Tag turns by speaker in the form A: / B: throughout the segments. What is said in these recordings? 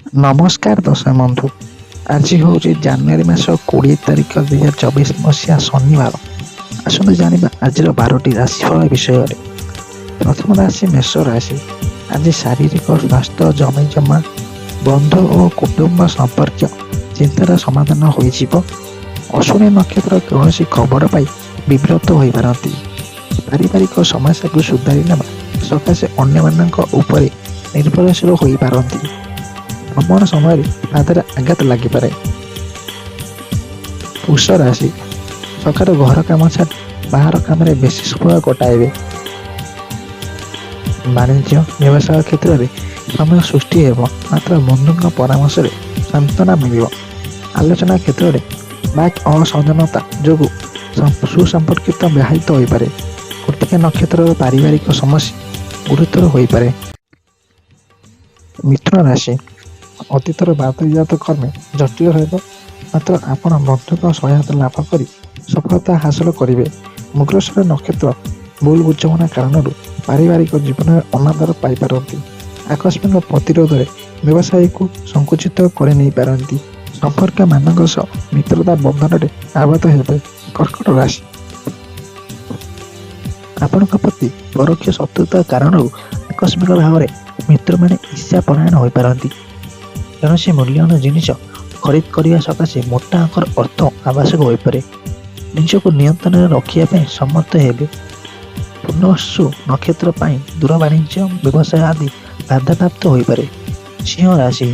A: ନମସ୍କାର ଦର୍ଶକ ବନ୍ଧୁ, ଆଜି ହେଉଛି ଜାନୁଆରୀ ମାସ 20 ତାରିଖ, 2024 ମସିହା ଶନିବାର। ଆସନ୍ତୁ ଜାଣିବା ଆଜିର 12ଟି ରାଶିଫଳ ବିଷୟରେ। ପ୍ରଥମ ରାଶି ମେଷ ରାଶି। ଆଜି ଶାରୀରିକ ସ୍ୱାସ୍ଥ୍ୟ, ଜମି ଜମା, ବନ୍ଧୁ ଓ କୁଟୁମ୍ବ ସମ୍ପର୍କୀୟ ଚିନ୍ତାର ସମାଧାନ ହୋଇଯିବ। ଅଶ୍ୱିନୀ ନକ୍ଷତ୍ର କୌଣସି ଖବର ପାଇ ବିବ୍ରତ ହୋଇପାରନ୍ତି। ପାରିବାରିକ ସମସ୍ୟାକୁ ସୁଧାରି ନେବା ସକାଶେ ଅନ୍ୟମାନଙ୍କ ଉପରେ ନିର୍ଭରଶୀଳ ହୋଇପାରନ୍ତି। ଭ୍ରମଣ ସମୟରେ ପାଦରେ ଆଘାତ ଲାଗିପାରେ। ବୃଷ ରାଶି। ସକାଳୁ ଘର କାମ ଛାଡ଼ି ବାହାର କାମରେ ବେଶୀ ସମୟ କଟାଇବେ। ବାଣିଜ୍ୟ ବ୍ୟବସାୟ କ୍ଷେତ୍ରରେ ସମୟ ସୃଷ୍ଟି ହେବ, ମାତ୍ର ବନ୍ଧୁଙ୍କ ପରାମର୍ଶରେ ସାନ୍ତ୍ୱନା ମିଳିବ। ଆଲୋଚନା କ୍ଷେତ୍ରରେ ବାକ୍ ଅସଂଯମତା ଯୋଗୁଁ ସୁସମ୍ପର୍କିତ ବ୍ୟାହତ ହୋଇପାରେ। କୃତିକା ନକ୍ଷତ୍ରର ପାରିବାରିକ ସମସ୍ୟା ଗୁରୁତର ହୋଇପାରେ। ମିଥୁନ ରାଶି। ଅତୀତର ବାଦବିବାଦ କର୍ମେ ଜଟିଳ ହେବ, ମାତ୍ର ଆପଣ ବନ୍ଧୁଙ୍କ ସହାୟତା ଲାଭ କରି ସଫଳତା ହାସଲ କରିବେ। ମୃଗଶିର ନକ୍ଷତ୍ର ଭୁଲ ବୁଝାମଣା କାରଣରୁ ପାରିବାରିକ ଜୀବନରେ ଅନାଦର ପାଇପାରନ୍ତି। ଆକସ୍ମିକ ପ୍ରତିରୋଧରେ ବ୍ୟବସାୟକୁ ସଂକୁଚିତ କରିନେଇପାରନ୍ତି। ସମ୍ପର୍କୀୟମାନଙ୍କ ସହ ମିତ୍ରତା ବନ୍ଧନରେ ଆବଦ୍ଧ ହେବେ। କର୍କଟ ରାଶି। ଆପଣଙ୍କ ପ୍ରତି ପରୋକ୍ଷ ଶତ୍ରୁତା କାରଣରୁ ଆକସ୍ମିକ ଭାବରେ ମିତ୍ରମାନେ ଈର୍ଷାପରାୟଣ ହୋଇପାରନ୍ତି। କୌଣସି ମୂଲ୍ୟବାନ ଜିନିଷ ଖରିଦ କରିବା ସକାଶେ ମୋଟା ଅଙ୍କର ଅର୍ଥ ଆବଶ୍ୟକ ହୋଇପାରେ। ନିଜକୁ ନିୟନ୍ତ୍ରଣରେ ରଖିବା ପାଇଁ ସମର୍ଥ ହେବେ। ପୁନର୍ବସୁ ନକ୍ଷତ୍ର ପାଇଁ ଦୂର ବାଣିଜ୍ୟ, ବ୍ୟବସାୟ ଆଦି ବାଧାପ୍ରାପ୍ତ ହୋଇପାରେ। ସିଂହ ରାଶି।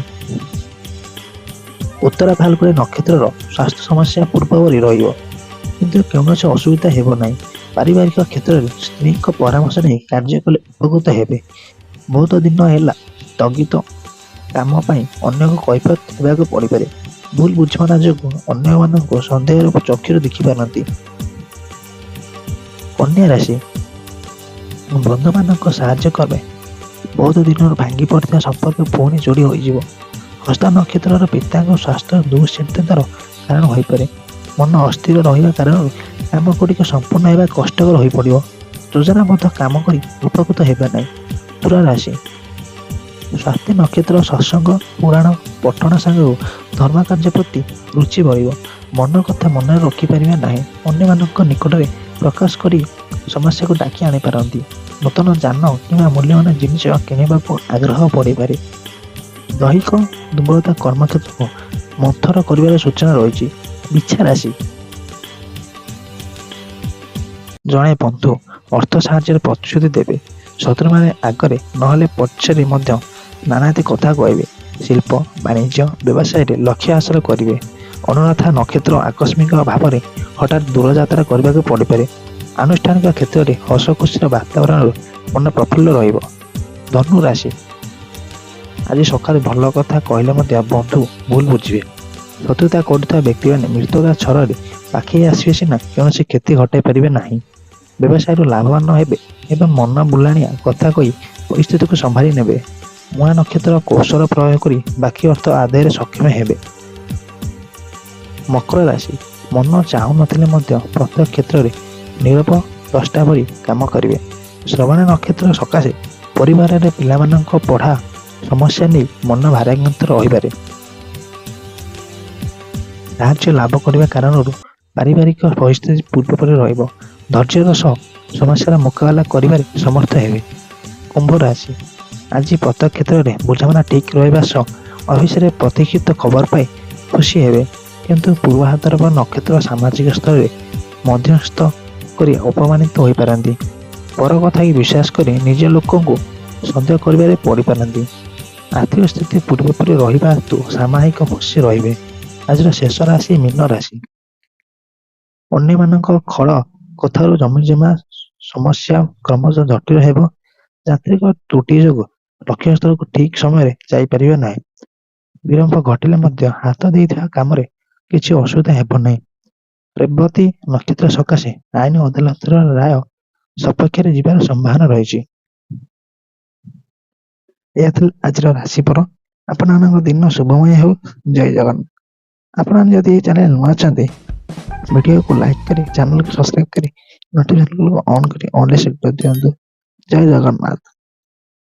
A: ଉତ୍ତରା ଫାଲ୍ଗୁନୀ ନକ୍ଷତ୍ରର ସ୍ୱାସ୍ଥ୍ୟ ସମସ୍ୟା ପୂର୍ବପରି ରହିବ, କିନ୍ତୁ କୌଣସି ଅସୁବିଧା ହେବ ନାହିଁ। ପାରିବାରିକ କ୍ଷେତ୍ରରେ ସ୍ତ୍ରୀଙ୍କ ପରାମର୍ଶ ନେଇ କାର୍ଯ୍ୟ କଲେ ଉପକୃତ ହେବେ। ବହୁତ ଦିନ ହେଲା ସ୍ଥଗିତ କାମ ପାଇଁ ଅନ୍ୟକୁ କୈଫିୟତ ଦେବାକୁ ପଡ଼ିପାରେ। ଭୁଲ ବୁଝାମଣା ଯୋଗୁଁ ଅନ୍ୟମାନଙ୍କୁ ସନ୍ଦେହର ଚକ୍ଷୁରେ ଦେଖିପାରନ୍ତି। କନ୍ୟା ରାଶି। ବନ୍ଧୁମାନଙ୍କ ସାହାଯ୍ୟ କଲେ ବହୁତ ଦିନରୁ ଭାଙ୍ଗି ପଡ଼ିଥିବା ସମ୍ପର୍କ ପୁଣି ଯୋଡ଼ି ହୋଇଯିବ। ହସ୍ତ ନକ୍ଷତ୍ରର ପିତାଙ୍କ ସ୍ୱାସ୍ଥ୍ୟ ଦୁଶ୍ଚିନ୍ତାର କାରଣ ହୋଇପାରେ। ମନ ଅସ୍ଥିର ରହିବା କାରଣରୁ କାମ ଗୁଡ଼ିକ ସମ୍ପୂର୍ଣ୍ଣ ହେବା କଷ୍ଟକର ହୋଇପଡ଼ିବ। ଯୋଜନାବଦ୍ଧ କାମ କରି ଉପକୃତ ହେବେ ନାହିଁ। ତୁଳା ରାଶି। ସ୍ୱାତୀ ନକ୍ଷତ୍ର ସତ୍ସଙ୍ଗ, ପୁରାଣ ପଠନ ସାଙ୍ଗକୁ ଧର୍ମ କାର୍ଯ୍ୟ ପ୍ରତି ରୁଚି ବଢ଼ିବ। ମନ କଥା ମନରେ ରଖିପାରିବେ ନାହିଁ। ଅନ୍ୟମାନଙ୍କ ନିକଟରେ ପ୍ରକାଶ କରି ସମସ୍ୟାକୁ ଡାକି ଆଣିପାରନ୍ତି। ନୂତନ ଯାନ କିମ୍ବା ମୂଲ୍ୟବାନ ଜିନିଷ କିଣିବାକୁ ଆଗ୍ରହ ବଢ଼ିପାରେ। ଦୈହିକ ଦୁର୍ବଳତା କର୍ମକ୍ଷେତ୍ରକୁ ମନ୍ଥର କରିବାର ସୂଚନା ରହିଛି। ବିଛା ରାଶି। ଜଣେ ବନ୍ଧୁ ଅର୍ଥ ସାହାଯ୍ୟର ପ୍ରତିଶ୍ରୁତି ଦେବେ। ଶତ୍ରୁମାନେ ଆଗରେ ନହେଲେ ପଛରେ ମଧ୍ୟ ନାନାଦି କଥା କହିବେ। ଶିଳ୍ପ, ବାଣିଜ୍ୟ, ବ୍ୟବସାୟରେ ଲକ୍ଷ୍ୟ ହାସଲ କରିବେ। ଅନୁରାଧା ନକ୍ଷତ୍ର ଆକସ୍ମିକ ଭାବରେ ହଠାତ୍ ଦୂରଯାତ୍ରା କରିବାକୁ ପଡ଼ିପାରେ। ଆନୁଷ୍ଠାନିକ କ୍ଷେତ୍ରରେ ହସ ଖୁସିର ବାତାବରଣରୁ ମନ ପ୍ରଫୁଲ୍ଲ ରହିବ। ଧନୁ ରାଶି। ଆଜି ସକାଳୁ ଭଲ କଥା କହିଲେ ମଧ୍ୟ ବନ୍ଧୁ ଭୁଲ ବୁଝିବେ। ଶତ୍ରୁତା କରୁଥିବା ବ୍ୟକ୍ତିମାନେ ମିତ୍ରତା ଛଳରେ ପାଖେଇ ଆସିବେ ସିନା, କୌଣସି କ୍ଷତି ଘଟାଇ ପାରିବେ ନାହିଁ। ବ୍ୟବସାୟରୁ ଲାଭବାନ ହେବେ ଏବଂ ମନ ବୁଲାଣିଆ କଥା କହି ପରିସ୍ଥିତିକୁ ସମ୍ଭାଳି ନେବେ। ମୂଳା ନକ୍ଷତ୍ର କୌଶଳ ପ୍ରୟୋଗ କରି ବାକି ଅର୍ଥ ଆଦାୟରେ ସକ୍ଷମ ହେବେ। ମକର ରାଶି। ମନ ଚାହୁଁନଥିଲେ ମଧ୍ୟ ପ୍ରତ୍ୟେକ କ୍ଷେତ୍ରରେ ନିରବ ଦ୍ରଷ୍ଟା ଭଳି କାମ କରିବେ। ଶ୍ରବଣ ନକ୍ଷତ୍ର ସକାଶେ ପରିବାରରେ ପିଲାମାନଙ୍କ ପଢ଼ା ସମସ୍ୟା ନେଇ ମନ ଭାରାକ୍ରାନ୍ତ ରହିପାରେ। ସାହାଯ୍ୟ ଲାଭ କରିବା କାରଣରୁ ପାରିବାରିକ ପରିସ୍ଥିତି ପୂର୍ବପରି ରହିବ। ଧୈର୍ଯ୍ୟର ସହ ସମସ୍ୟାର ମୁକାବିଲା କରିବାରେ ସମର୍ଥ ହେବେ। କୁମ୍ଭ ରାଶି। ଆଜି ପ୍ରତ୍ୟେକ କ୍ଷେତ୍ରରେ ବୁଝାମଣା ଠିକ୍ ରହିବା ସହ ଅଫିସରେ ପ୍ରତୀକ୍ଷିତ ଖବର ପାଇ ଖୁସି ହେବେ। କିନ୍ତୁ ପୂର୍ବାଭାଦ୍ରପଦ ନକ୍ଷତ୍ର ସାମାଜିକ ସ୍ତରରେ ମଧ୍ୟସ୍ଥ କରି ଅପମାନିତ ହୋଇପାରନ୍ତି। ପର କଥାକୁ ବିଶ୍ୱାସ କରି ନିଜ ଲୋକଙ୍କୁ ସନ୍ଦେହ କରିବାରେ ପଡ଼ିପାରନ୍ତି। ଆର୍ଥିକ ସ୍ଥିତି ପୂର୍ବପରି ରହିବା ହେତୁ ସାମୟିକ ଖୁସି ରହିବେ। ଆଜିର ଶେଷ ରାଶି ମୀନ ରାଶି। ଅନ୍ୟମାନଙ୍କ ଖଳ କଥାରୁ ଜମିଜମା ସମସ୍ୟା କ୍ରମଶଃ ଜଟିଳ ହେବ। ଯାନ୍ତ୍ରିକ ତ୍ରୁଟି ଯୋଗୁଁ ଲକ୍ଷ୍ୟସ୍ଥଳକୁ ଠିକ୍ ସମୟରେ ଯାଇପାରିବେ ନାହିଁ। ବିଳମ୍ବ ଘଟିଲେ ମଧ୍ୟ ହାତ ଦେଇଥିବା କାମରେ କିଛି ଅସୁବିଧା ହେବ ନାହିଁ। ରେବତୀ ନକ୍ଷତ୍ର ସକାଶେ ଆଇନ ଅଦାଲତର ରାୟ ସପକ୍ଷରେ ଯିବାର ସମ୍ଭାବନା ରହିଛି। ଏହା ଥିଲା ଆଜିର ରାଶିଫଳ। ଆପଣମାନଙ୍କ ଦିନ ଶୁଭମୟ ହେଉ। ଜୟ ଜଗନ୍ନାଥ। ଆପଣମାନେ ଯଦି ଏହି ଚ୍ୟାନେଲ ନୂଆ ଅଛନ୍ତି, ଭିଡ଼ିଓକୁ ଲାଇକ୍ କରି, ଚ୍ୟାନେଲକୁ ସବସ୍କ୍ରାଇବ କରି, ନୋଟିଫିକେସନ ଅନ୍ କରି ଅଲରେ ସେଟ୍ କରିଦିଅନ୍ତୁ। ଜୟ ଜଗନ୍ନାଥ।